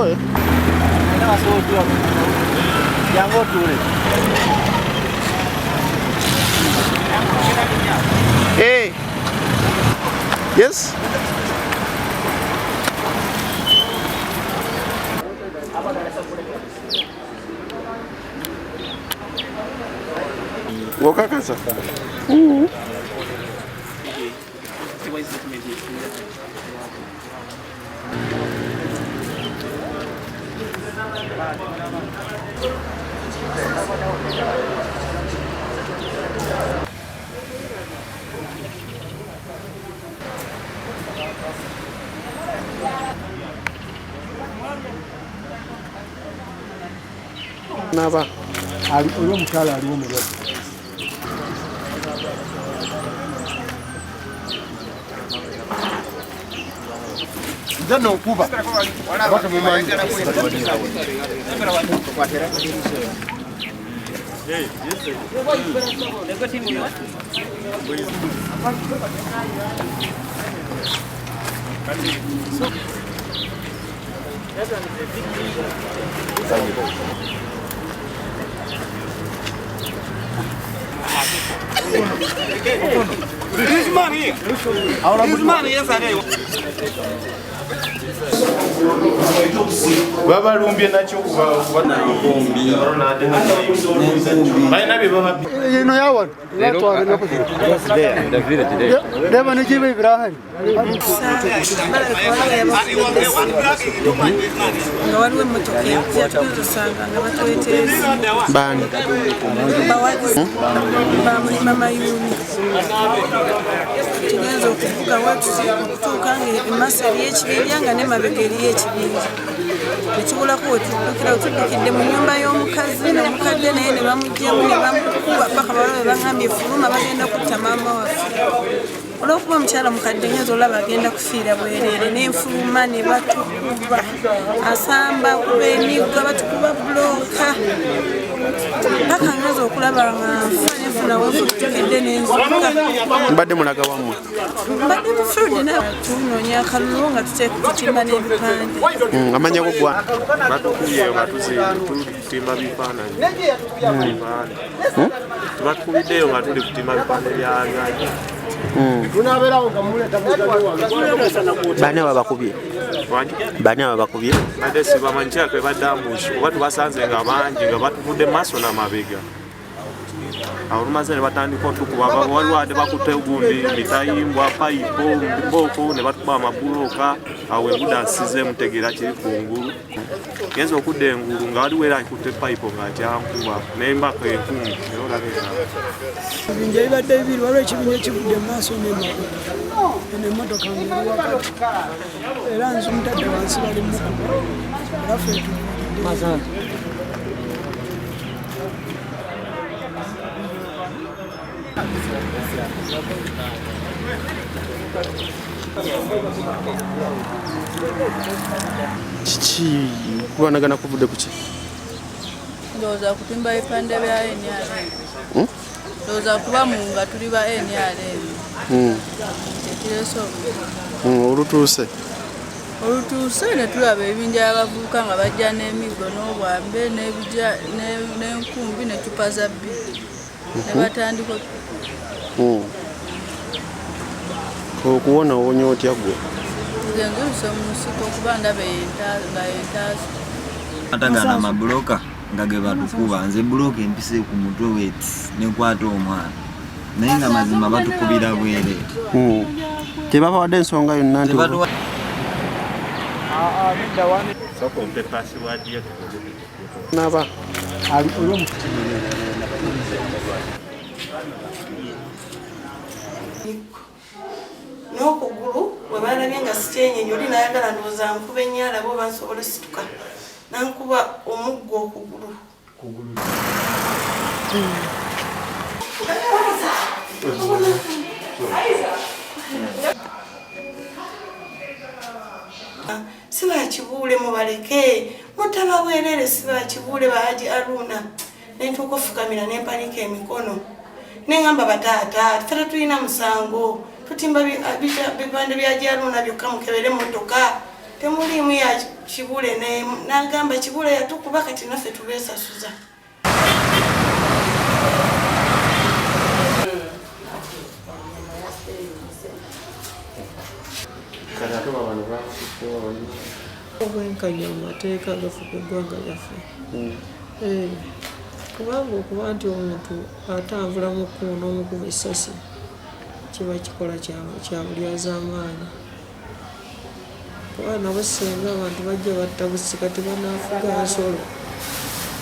Mukoye. Jangu otuule. Hey. Yes. Ng'okakasa? Naba. Oli omukyala aliwo mulwadde. Nze nonkuba oba temumanyi. Babalumbye nakyo balina bye baba Eno yawano batwara ennaku zino. Reba negiba ebirahari. Nga waliwo emmotoka yatutusanga nga batuleetera Baani? Bawagizi bamulima mayuuni. Tugenza okuvuga watuti okutuuka nga emaaso eriyo ekibinja nga nemabega eriyo ekibinja, nekibulako wetuddukira wetuddukidde mu nyumba y'omukazi nomukadde, naye ne bamugyamu ne bamukuba paka balabe bagambye fuluma, bagenda kutta maama waffe. Olwokuba omukyala mukadde, ngenza olaba agenda kufiira bwereere, nenfuluma ne batukuba asamba kuba emigga, batukuba bulooka paka ngenza okulaba nga nfa, nenfuna wenfutukidde nenzuka. Mbadde mulaga wammwe? Mbadde mu field tunoonya akalulu nga tutimba n'ebipande. Amanya go gwa? Batukubye nga tutimba bifaananyi bipande. Tubatukubiddeyo nga tuli kutimba bipande bya Tunabeerawo nga muleeta muzadde wange. Baani ababakubye? Wangi? Baani ababakubye? Badde sibamanyi, kirabika badde ambush oba tubasanze nga bangi nga batuvudde maaso n'amabega. Awo olumaze ne batandika otukuba. Waliwo ate bakutte gundi mitayimbwa, payipo, bibooko ne batukuba amabulooka. Awo enguda nsize mutegeera kiri kungulu, genza okudda engulu nga waliwo era akutte payipo ng'akyankuba nembaka enkumu era olaba engalo. Ebibinja bibadde bibiri, waliwo ekibinja ekivudde mu maaso n'emabega. Eno emmotoka ngeri wakati, era nze omutadde wansi bali mukuba, era ffe tuviiridde. Kiki kulwanagana kuvudde ku ki? Ndowooza kutimba bipande bya NRM. Ndowooza kuba mu nga tuli ba NRM ekireese obuzibu. Olutuuse? Olutuuse ne tulaba ebibinja by'abavubuka nga bajja n'emiggo n'obwambe n'ebija n'enkumbi n'eccupa za bbiya ne batandika Okuwona owonya otya gwe? Nze nziruse mu nsiko kuba ndaba nga yentaasa. Atagana amabuloka nga ge batukuba, nze buloka empise ku mutwe weti nekwata omwana, naye nga mazima batukubira bwereere. Tebabawadde ensonga yonna nti Tebatuwa. Sooka ompe password yo. Naba. Oli N'okugulu bwe balabye nga sikyenyenye, oli nayagala ndowooza nkuba ennyo alabe oba nsobola osituka, nankuba omuggo okugulu. Si bakibuule, mubaleke mutaba bwerere, si bakibuule bahaji Aruna. Nentuuka ofukamira nempanika emikono neŋamba, bataata, ffe tetulina musango, tutimba bipande bya Haji Aruna byokka, mukebere emmotoka. Temuliimu ya Kibuule n'agamba Kibuule yatukuba kati naffe tubeesasuza. Kati ate bano bakutte wali. Obwenkanya mu mateeka gafuga eggwanga lyaffe. Kubanga okuba nti omuntu atambula mu kkubo n'omukuba essasi kiba kikola kya bulyazaamaanyi. Kuba nabo singa abantu bajja batta busi kati banaafuga nsolo.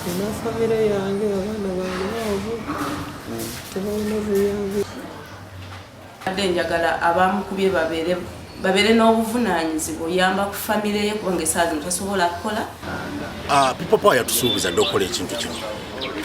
Nina famire yange, abaana bange baavu, tebalina buyambi. Badde njagala abamukubye babeere n'obuvunaanyizibwa oyamba ku famire ye kubanga essaawa zino tasobola kukola. People Power yatusuubiza dda okukola ekintu kino.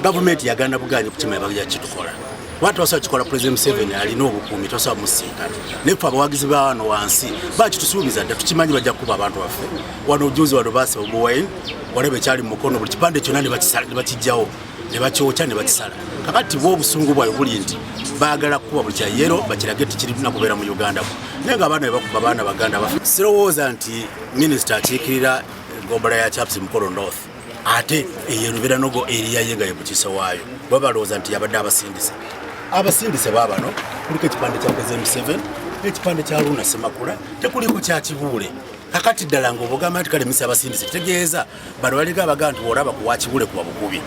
Gavumenti yagaana bugaanyi kukimanya bajja kitukola. Kuba tebasobola kikola, President Museveni alina obukuumi, tosobola musinkana. Naye ffe abawagizi ba wano wansi bakitusuubiza dda, tukimanyi bajja kukuba abantu baffe. Wano juzi wano baasa Bobi Wine, walaba ekyali mu Mukono, buli kipande kyonna ne bakisala, ne bakiggyawo, ne bakyokya, ne bakisala. Kakati bo obusungu bwabwe buli nti baagala kukuba buli kya yellow bakirage tekirina kubeera mu Uganda. Naye nga abaana be bakuba abaana baganda baffe. Sirowooza nti minisita akiikirira gombolola ya Chaps Mukono North ate eyo erubeera nogo area ye nga ye mukiise waayo bwe balowooza nti yabadde abasindise. Abasindise baabano kuliko ekipande kya President Museveni n'ekipande kya Haruna Ssemakula, tekuliko kya Kibuule. Kakati ddala ng'obugamba nti kale misi abasindise kitegeeza bano balinga abagaa nti bw'olaba ku wa Kibuule kuba bukubi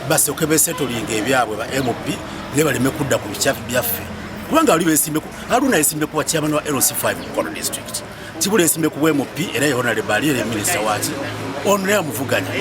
basooke besettlinga ebyabwe ba MP naye baleme kudda ku bikyafu byaffe kubanga bali besimbe Haruna yesimbe kuba chairman wa LC5 Mukono district, Kibuule yesimbe ku MP era ye honorable ali era minisita waki ono naye amuvuganya.